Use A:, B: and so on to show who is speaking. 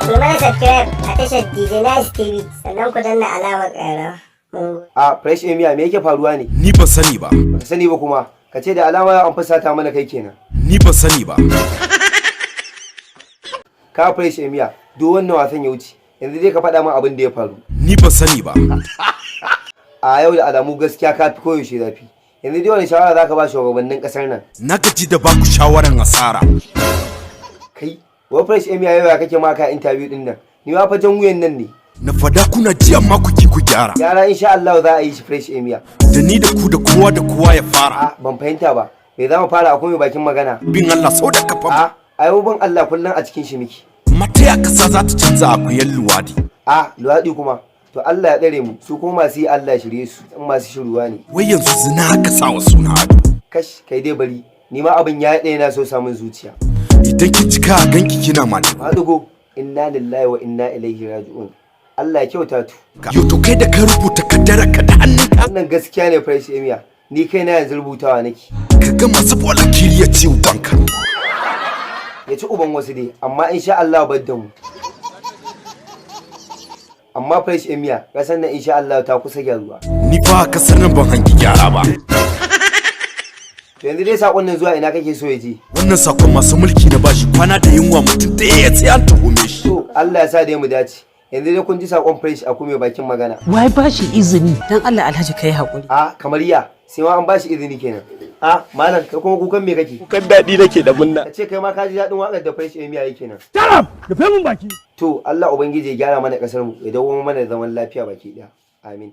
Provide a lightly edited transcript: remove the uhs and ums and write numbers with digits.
A: Ku mana subscribe a tashar DJ Nice TV, sannan ku danna alamar ƙararrawa. Mun gode.
B: A Fresh Emia, me yake faruwa ne?
C: Ni ban sani ba.
B: Baka sani ba kuma? Ka ce da alama an fusata mana kai kenan.
C: Ni ban sani ba.
B: Ka Fresh Emia, duk wannan wasan ya wuce. Yanzu dai ka faɗa min abin da ya faru.
C: Ni ban sani ba.
B: A yau da alamu gaskiya ka fi koyaushe zafi. Yanzu dai wani shawara zaka ba shugabannin kasar nan?
C: Na gaji da baku shawaran asara.
B: Kai, wai Fresh Emia, yau ya kake maka interview din nan? Ni ma fa jan wuyan nan ne.
C: Na fada kuna ji, amma ku ki ku gyara.
B: Gyara insha Allah za a yi shi, Fresh Emia.
C: Da ni da ku da kowa da kowa ya fara.
B: A ban fahimta ba. Me za mu fara? Akwai mai bakin magana.
C: Bin Allah sau da kafa.
B: A ai bin Allah kullum a cikin shi miki.
C: Mataya kasa za ta canza akuyan luwadi.
B: A luwaɗi kuma? To Allah ya tsare mu, su kuma masu yi Allah ya shirye su, in masu shiruwa ne.
C: Wai yanzu zina aka sa wa suna ado.
B: Kash, kai dai bari, ni ma abin ya ɗaya na so samun zuciya.
C: Idan ki cika a ganki kina mani.
B: Maɗigo, inna lillahi wa inna ilaihi raji'un. Allah ya kyauta tu.
C: Yo, to kai da ka rubuta kaddara ka da hannunka.
B: Wannan gaskiya ne, Fresh Emia. Ni kai na yanzu rubutawa nake.
C: Ka ga masu bola kiri ya ci ubanka.
B: Ya ci uban wasu dai, amma insha Allah bar da mu. Amma Fresh Emia, kasar nan insha Allah ta kusa gyaruwa.
C: Ni fa a kasar nan ban hangi gyara ba.
B: To yanzu dai sakon nan zuwa ina kake so ya je?
C: Wannan sakon masu mulki na bashi. Kwana da yunwa mutum da ya sai an tuhume shi.
B: To Allah ya sa dai mu dace. Yanzu dai kun ji sakon Fresh a kuma bakin magana.
D: Wai ba shi izini?
E: Dan Allah, Alhaji, kai haƙuri.
B: A kamar ya sai ma an bashi izini kenan. A malam, kai kuma kukan me kake?
F: Kukan daɗi nake da munna.
B: Ka ce kai ma ka ji daɗin waƙar da Fresh Emia yake nan.
F: Tarab, rufe mun baki.
B: To Allah ubangiji ya gyara mana kasar mu, ya dawo mana da zaman lafiya baki ɗaya. Amin.